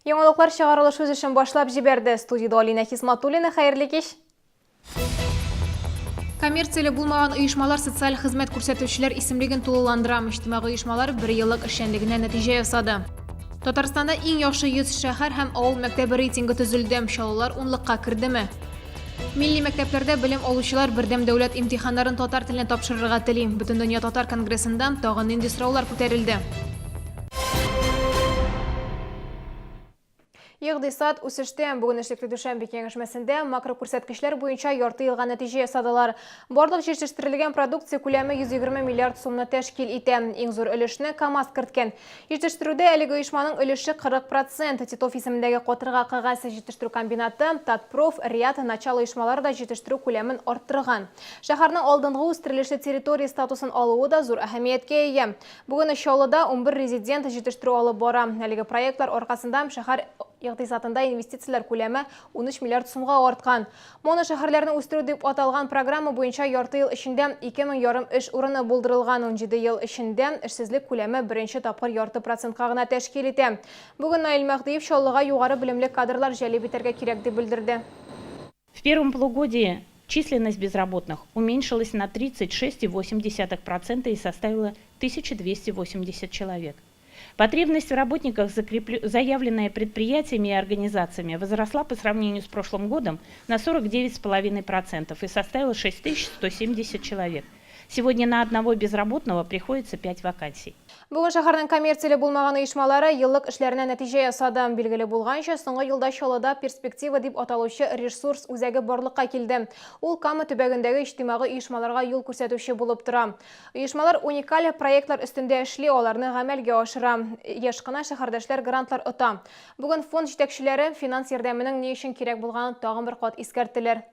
Яңалыклар чыгарылыш үз эшен башлап җибәрде. Студиядә Алинә Хисматуллина, хәерле кич! Коммерцияле булмаган оешмалар социаль хезмәт күрсәтүчеләр исемлеген тулыландыра. Иҗтимагый оешмалар бер еллык эшчәнлегенә нәтиҗә ясады. Татарстанда иң яхшы 100 шәһәр һәм авыл мәктәбе рейтингы төзелде. Чаллылар унлыкка кердеме? Милли мәктәпләрдә белем алучылар бердәм дәүләт имтиханнарын татар теленә тапшырырга тели. Бөтендөнья татар конгрессында тагын нинди сораулар күтәрелде? Икъдисад үсештә. Бүген эшлекле дүшәмбе киңәшмәсендә макрокүрсәткечләр буенча ярты елга нәтиҗә ясадылар. Барлык җитештерелгән продукция күләме 120 миллиард сумны тәшкил итә. Иң зур өлешне КАМАЗ керткән. Җитештерүдә әлеге оешманың өлеше 40 процент. Титов исемендәге катырга кәгазь җитештерү комбинаты, Татпроф, Риат, Начало оешмалары да җитештерү күләмен арттырган. Шәһәрнең алдынгы үстерелешле территория статусын алуы да зур әһәмияткә ия. Бүген Чаллыда 11 резидент җитештерү алып бара. Әлеге проектлар аркасында шәһәр икътисадында инвестицияләр күләме 13 миллиард сумга арткан. Моношәһәрләрне үстерү дип аталган программа буенча ярты ел эчендә 2 мең ярым эш урыны булдырылган. 17 ел эчендә эшсезлек күләме беренче тапкыр ярты процентка гына тәшкил итә. Бүген Наил Мәһдиев Чаллыга югары белемле кадрлар җәлеп итәргә кирәк дип белдерде. В первом полугодии численность безработных уменьшилась на 36,8% и составила 1280 человек. Потребность в работниках, заявленная предприятиями и организациями, возросла по сравнению с прошлым годом на 49,5% и составила 6170 человек. Сегодня на одного безработного приходится 5 вакансий. Бүген шәһәрнең коммерцияле булмаган оешмалары еллык эшләренә нәтиҗә ясады. Билгеле булганча, соңгы елда Чаллыда Перспектива дип аталучы ресурс үзәге барлыкка килде. Ул Кама төбәгендәге иҗтимагый оешмаларга юл күрсәтүче булып тора. Оешмалар уникаль проектлар өстендә эшли, аларны гамәлгә ашыра. Еш кына шәһәрдәшләр грантлар ота. Бүген фонд җитәкчеләре финанс ярдәменең ни өчен кирәк булганын тагын бер кат искәрттеләр.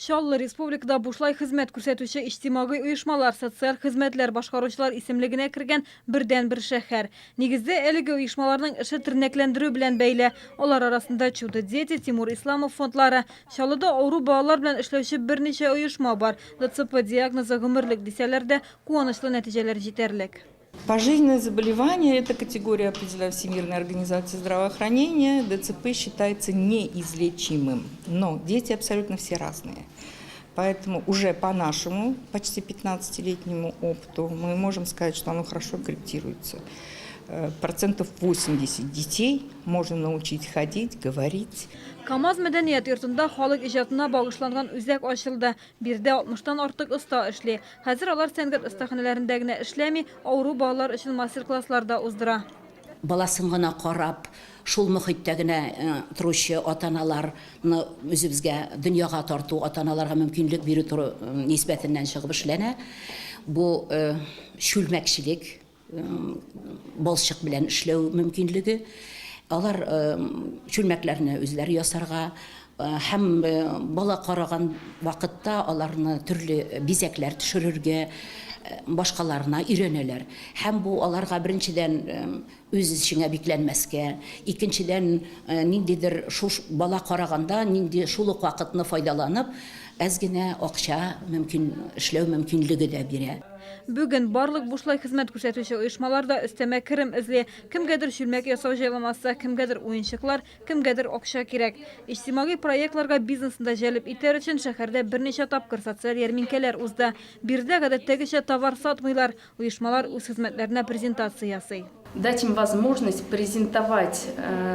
Чаллы республикада бушлай хезмәт күрсәтүче иҗтимагый оешмалар, социаль хезмәтләр башкаручылар исемлегенә кергән бердәнбер шәһәр. Нигездә, әлеге оешмаларның эше тернәкләндерү белән бәйле. Алар арасында Чудо-дети, Тимур Исламов фондлары. Чаллыда авыру балалар белән эшләүче берничә оешма бар. ДЦП диагнозы гомерлек дисәләр дә, куанычлы нәтиҗәләр җитәрлек. Пожизненное заболевание, эта категория определяет Всемирная организация здравоохранения, ДЦП считается неизлечимым. Но дети абсолютно все разные. Поэтому уже по нашему почти 15-летнему опыту мы можем сказать, что оно хорошо корректируется. Процентов 80 детей можно научить ходить, говорить. КАМАЗ мәдәният йортында халык иҗатына багышланган үзәк ачылды. Биредә 60 тан артык оста эшли. Хәзер алар сәнгать остаханәләрендә генә эшләми, авыру балалар өчен мастер-класслар да уздыра. Баласын гына карап, шул мохиттә генә торучы ата-аналарны үзебезгә дөньяга тарту, ата-аналарга мөмкинлек бирү туры нисбәтеннән чыгып эшләнә. Бу чүлмәкчелек. балчык белән эшләү мөмкинлеге. Алар чүлмәкләрне үзләре ясарга һәм бала караган вакытта аларны төрле бизәкләр төшерергә, башкаларына өйрәнәләр. Һәм бу аларга беренчедән үз эчеңә бикләнмәскә, икенчедән ниндидер шуш бала караганда нинди шул ук вакытны файдаланып, әз генә акча мөмкин эшләү мөмкинлеге дә бирә. Бүген барлык бушлай хезмәт күрсәтүче оешмалар да өстәмә керем эзли. Кемгәдер чүлмәк ясау җайламасы, кемгәдер уенчыклар, кемгәдер акча кирәк. Иҗтимагый проектларга бизнесны да җәлеп итәр өчен шәһәрдә берничә тапкыр социаль ярминкәләр узды. Биредә гадәттәгечә товар сатмыйлар, оешмалар үз хезмәтләренә презентация ясый. Дать им возможность презентовать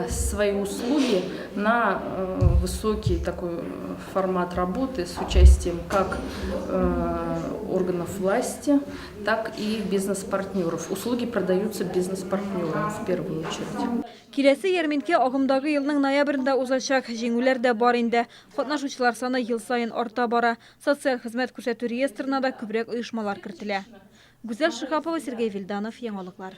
свои услуги на высокий такой формат работы с участием как органов власти, так и бизнес-партнеров. Услуги продаются бизнес-партнерам в первую очередь. Киләсе ярминкә агымдагы елның ноябрендә узачак. Җиңүләр дә бар инде. Катнашучылар саны ел саен арта бара. Социаль хезмәт күрсәтү реестрына да күбрәк оешмалар кертелә. Гүзәл Шиһапова, Сергей Вильданов, Яңалыклар.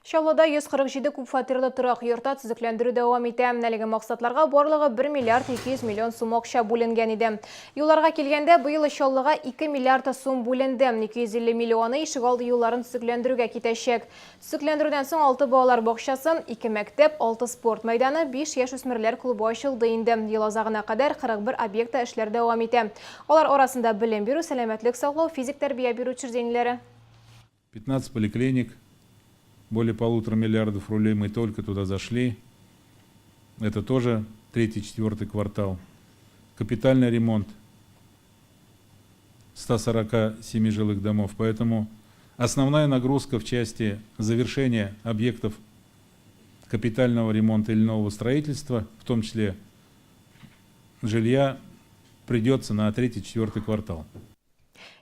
Чаллыда 147 күпфатирлы торак йортта төзекләндерү дәвам итә. Әлеге максатларга барлыгы 1 миллиард 200 миллион сум акча бүленгән иде. Юлларга килгәндә, быел Чаллыга 2 миллиард сум бүленде. 250 миллионы ишегалды юлларын төзекләндерүгә китәчәк. Төзекләндерүдән соң алты балалар бакчасы, ике мәктәп, алты спорт мәйданы, биш яшүсмерләр клубы ачылды инде. Ел азагына кадәр 41 объектта эшләр дәвам итә. Алар арасында белем бирү, сәламәтлек саклау, физик тәрбия бирү учреждениеләре. 15 поликлиник, Более 1,5 миллиардов рублей мы только туда зашли. Это тоже третий, четвертый квартал. Капитальный ремонт 147 жилых домов. Поэтому основная нагрузка в части завершения объектов капитального ремонта или нового строительства, в том числе жилья, придется на третий, четвертый квартал.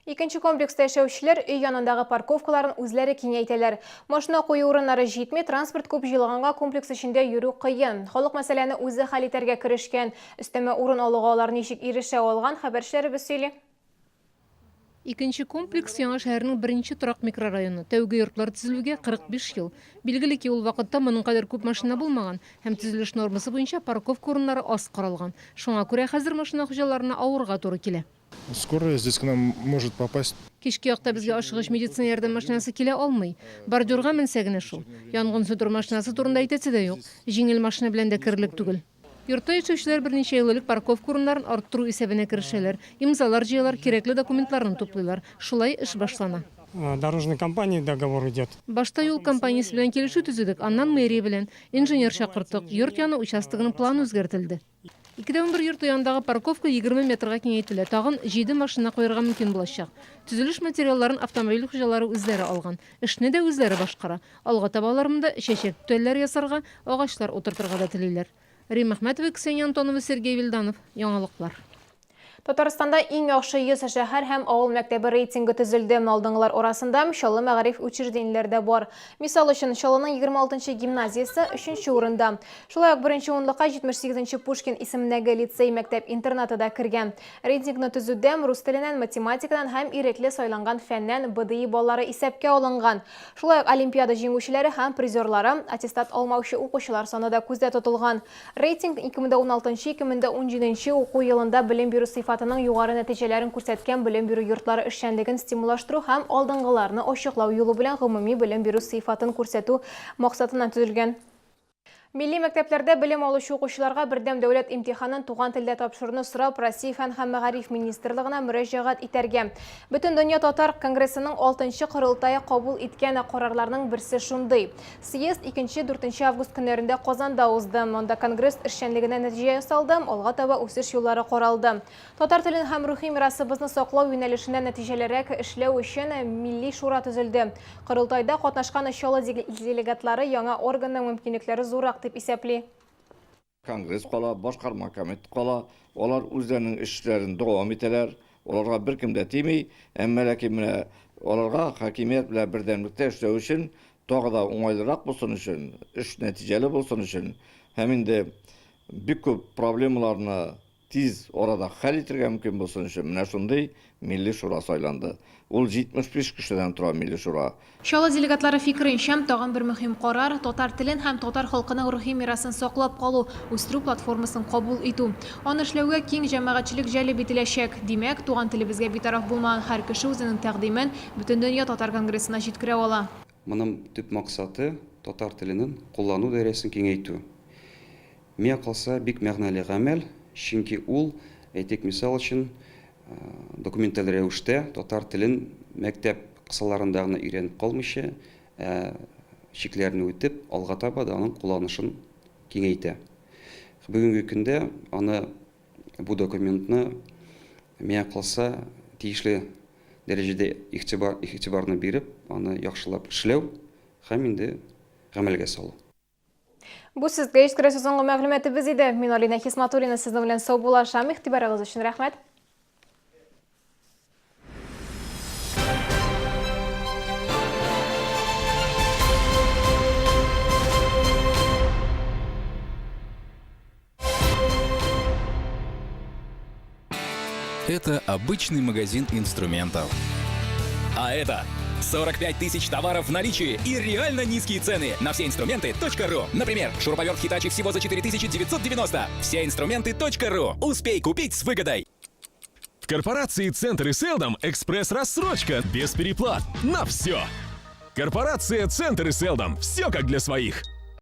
Икенче комплекста яшәүчеләр өй янындагы парковкаларын үзләре киңәйтәләр. Машина кую урыннары җитми, транспорт күп җыелганга комплекс эчендә йөрү кыен. Халык мәсьәләне үзе хәл итәргә керешкән. Өстәмә урын алуга алар ничек ирешә алган, хәбәрчеләребез сөйли. Икенче комплекс яңа шәһәрнең беренче торак микрорайоны. Тәүге йортлар төзелүгә 45 ел. Билгеле ки, ул вакытта моның кадәр күп машина булмаган һәм төзелеш нормасы буенча парковка урыннары аз каралган. Шуңа күрә хәзер машина хуҗаларына авырга туры килә. Скорая здесь к нам может попасть. Кичке якта безгә ашыгыч медицина ярдәм машинасы килә алмый. Бордюрга менсә генә шул. Янгын сүндерү машинасы турында әйтәсе дә юк. Җиңел машина белән дә керерлек түгел. Йортта яшәүчеләр берничә ел элек парковка урыннарын арттыру исәбенә керешәләр. Имзалар җыялар, кирәкле документларны туплыйлар. Шулай эш башлана. Дорожной компании договор идет. Башта юл компаниясе белән килешү төзедек, аннан мэрия белән. Инженер чакырттык. Йорт яны участогының планы үзгәртелде. 211 йорты янындагы парковка 20 метрга киңәйтелә. Тагын 7 машина куярга мөмкин булачак. Төзелеш материалларын автомобиль хуҗалары үзләре алган. Эшне дә үзләре башкара. Алга таба алар монда чәчәк түтәлләре ясарга, агачлар утыртырга да телиләр. Римма Әхмәтова, Ксения Антонова, Сергей Вильданов. Яңалыклар. Татарстанда иң яхшы 100 шәһәр һәм авыл мәктәбе рейтингы төзелде. Алдынгылар арасында Чаллы мәгариф учреждениеләре дә бар. Мисал өчен, Чаллының 26 гимназиясе 3 урында. Шулай ук беренче унлыкка 78 Пушкин исемендәге лицей мәктәп-интернаты да кергән. Рейтингны төзүдә рус теленнән, математикадан һәм ирекле сайланган фәннән БДИ баллары исәпкә алынган. Шулай ук олимпиада җиңүчеләре һәм призерлары, аттестат алмаучы укучылар саны да күздә тотылган. Рейтинг 2016-2017 уку елында белем бирү сыйфатының югары нәтиҗәләрен күрсәткән белем бирү йортлары эшчәнлеген стимуллаштыру һәм алдынгыларны ачыклау юлы белән гомуми белем бирү сыйфатын күрсәтү максатыннан төзелгән. Милли мәктәпләрдә белем алучы укучыларга бердәм дәүләт имтиханын туган телдә тапшыруны сорап Россия фән һәм мәгариф министрлыгына мөрәҗәгать итәргә. Бөтендөнья татар конгрессының 6нчы корылтае кабул иткән карарларның берсе шундый. Съезд 2-4 август көннәрендә Казанда узды. Монда конгресс эшчәнлегенә нәтиҗә ясалды, алга таба үсеш юллары каралды. Татар телен һәм рухи мирасыбызны саклау юнәлешендә нәтиҗәлерәк эшләү өчен Милли шура төзелде. Корылтайда катнашкан Чаллы делегатлары яңа органның мөмкинлекләре зуррак дип исәпли. Конгресс кала, башкарма комитет кала, алар үзләренең эшләрен дәвам итәләр, аларга беркем дә тими, әмма ләкин менә аларга хакимият белән бердәмлектә эшләү өчен тагы да уңайлырак булсын өчен, эш нәтиҗәле булсын өчен һәм инде бик күп проблемаларны тиз арада хәл итәргә мөмкин булсын өчен менә шундый Милли шура сайланды. Ул 75 кешедән тора Милли шура. Чаллы делегатлары фикеренчә, тагын бер мөһим карар, татар телен һәм татар халкының рухи мирасын саклап калу, үстерү платформасын кабул итү. Аны эшләүгә киң җәмәгатьчелек җәлеп ителәчәк. Димәк, туган телебезгә битараф булмаган һәр кеше үзенең тәкъдимен Бөтендөнья татар конгрессына җиткерә ала. Моның төп максаты, татар теленең куллану даирәсен киңәйтү. Миңа калса, бик мәгънәле гамәл, чөнки ул, әйтик, мисал өчен, документаль рәвештә татар телен мәктәп кысаларында гына өйрәнеп калмыйча, ә чикләрне үтеп, алга таба да аның кулланышын киңәйтә. Бүгенге көндә аны, бу документны, миңа калса, тиешле дәрәҗәдә игътибар, игътибарны биреп, аны яхшылап эшләү һәм инде гамәлгә салу. Бу сезгә җиткерәсе соңгы мәгълүматыбыз иде. Мин Алина Хисматуллина сезнең белән саубуллашам. Игътибарыгыз өчен рәхмәт. Это обычный магазин инструментов. А это 45 тысяч товаров в наличии и реально низкие цены на все инструменты.ру. Например, шуруповерт Hitachi всего за 4990. Все инструменты.ру. Успей купить с выгодой. В корпорации «Центр» и «Селдом» экспресс-рассрочка без переплат на все. Корпорация «Центр» и «Селдом». Все как для своих.